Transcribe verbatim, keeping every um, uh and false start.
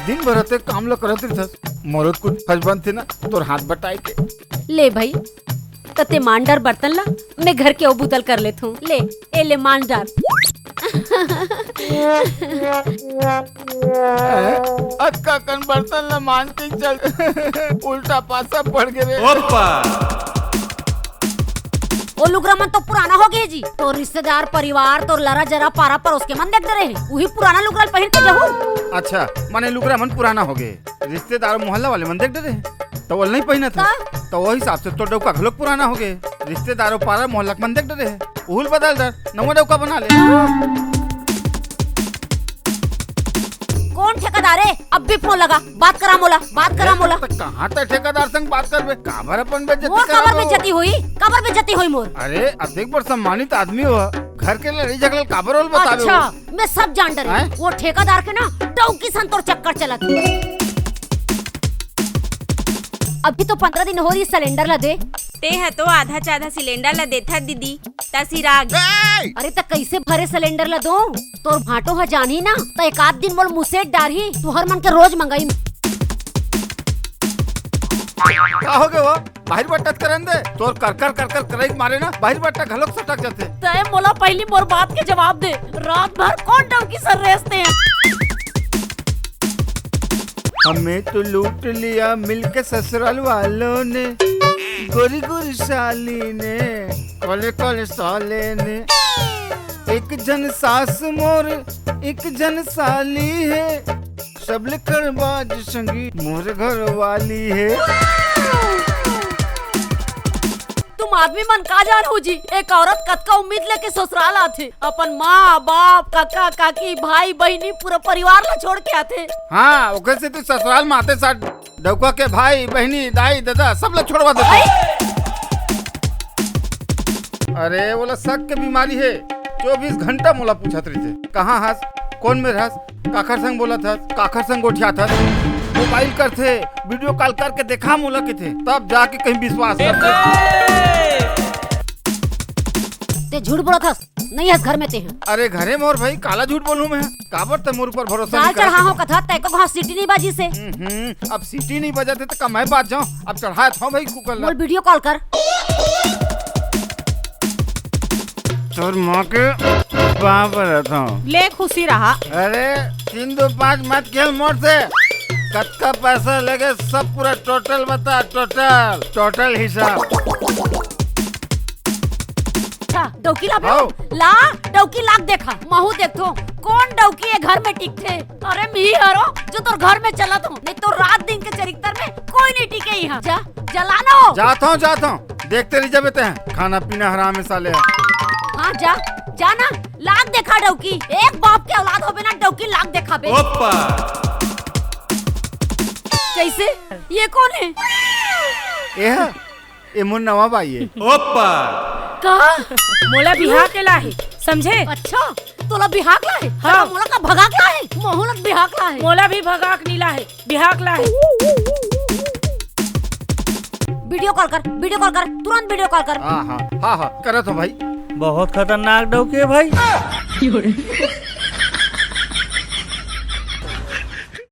दिन भर ते काम ल करत रहिथस, मोरो कुछ फर्ज बनथे ना तोर हाथ बटाए के। ले भाई, त ते मान डार बर्तन ला, मैं घर के ओ बुता ल कर लेथों। ले, ए ले मान डार। अतका कन बर्तन ला मान के चल, उल्टा पासा पड़ गे रे। ओप्पा। ओ लुगरा मन तो पुराना हो गे जी। तोर रिश्तेदार, परिवार, तोर लरा जरा, पारा परोस के मन देख डरे हे, उही पुराना लुगरा ल पहिर के जहू। अच्छा, माने लुगरा मन पुराना हो गे, रिश्तेदार मोहल्ला वाले मन देख डरे हे, त ओला नहीं पहिनत हे। का? त ओ हिसाब से तोर डउका घलोक पुराना हो गे, रिश्तेदार, पारा, मोहल्ला के मन देख डरे हे, उहू ल बदल डार, नवा डउका बना ले। कोन ठेकेदार हे? अभी फोन लगा, बात करा मोला, बात करा मोला। त कहाँ तक ठेकेदार संग बात करबे? काबर अपन बेइज्जती मोर काबर कराबो? बेइज्जती होई? काबर बेइज्जती होई मोर? अरे, अतेक बड़ सम्मानित आदमी हो, घर के लड़ाई झगड़ा काबर ओला बताबे अच्छा, हो? मैं सब जान डरे। हैं? ओ ठेकेदार के ना डउकी सन तोर चक्कर चलत हे। अभी तो पंद्रह दिन होही सिलेंडर ला दे। तेंह तो आधा च आधा सिलेंडर ला देथस दीदी, त सिराग। अरे त कइसे भरे सिलेंडर ला दों? तोर भांटो ह जानही ना, त एक आध दिन मोला मुसेट डारही, तुंहर मन के रोज मंगई। का हो गे वो? बाहिर बट्टा त करन दे। तोर कर कर कर कर करई के मारे ना, बाहिर बट्टा घलोक सटक जाथे। तैं मोला पहिली मोर बात के जवाब दे, रात भर कोन डउकी सन रेसते हस? हमें तो लूट लिया मिलके ससुराल वालों ने, गोरी गोरी साली ने, काले काले साले ने। एक झन सास मोर, एक झन साली हे, सबले कड़बाज संगी मोर घर वाली हे। तुम आदमी मन का जानहू जी, एक औरत कतका उम्मीद लेके ससुराल आथे, अपन माँ, बाप, काका, काकी, भाई, बहिनी, पूरा परिवार ला छोड़ के आथे। हाँ, ओकर सेती ससुराल म आते साथ डउका के भाई, बहिनी, दाई, ददा, सब ला छोड़वा देथे। अरे, ओला शक के बीमारी हे। चौबीस घंटा मोला पूछत रहिथे, "कहाँ हस? कोन मेर हस? काखर संग बोलत हस? काखर संग गोठियात हस?" मोबाइल करथे, वीडियो कॉल करके देखा मोला कहिथे, तब जाके कहीं विश्वास करथे। तें झूठ बोलत हस, नइ हस घर में तेंह। अरे घरे मोर भाई, काला झूठ बोलहूं मैं? काबर तैं मोर ऊपर भरोसा नइ करत? दाल चढ़ा हंव कथस, तैं एको घांव सीटी नइ बाजिस हे। हम्म, अब सीटी नइ बजत हे त का मैं बाज जांव? अब चढ़ात हंव भाई कुकर ला। मोला वीडियो कॉल कर। तोर माँ के पाँव परत हंव। ले खुशी रहा। अरे तीन दू पाँच मत खेल मोर से। कतका पैसा लगे सब पूरा टोटल बता, टोटल, टोटल हिसाब। अच्छा, डौकी ला बे। हाँ। ला, डौकी ला के देखा, महूं देखथों, कोन डौकी ए घर में टिकथे। अरे, मी हरों, जो तोर घर में चलत हों, नहीं तो रात दिन के चरित्तर में कोई नहीं टिके इहाँ। जा, जला ना हो। जात हों, जात हों, देखते रह जाबे तें, खाना पीना हराम हे साले। हाँ, जा, जा ना, ला के देखा डौकी, एक बाप के औलाद होबे ना, डौकी ला के देखाबे। ओप्पा। कैसे? ये कोन हे? ए हा, ए मोर नवा बाई हे। ओप्पा। का? मोला बिहा के लाहे, समझे? अच्छा, तोला बिहा के लाहे? हाँ। अरे, मोला का भगा के लाहे? महूं ला बिहा के लाहे। मोला भी भगा के नइ लाहे, बिहा के लाहे। वीडियो कॉल कर, वीडियो कॉल कर, तुरंत वीडियो कॉल कर। हाँ, हाँ, हाँ, हाँ, करत हों भाई। बहुत खतरनाक डौकी हे भाई।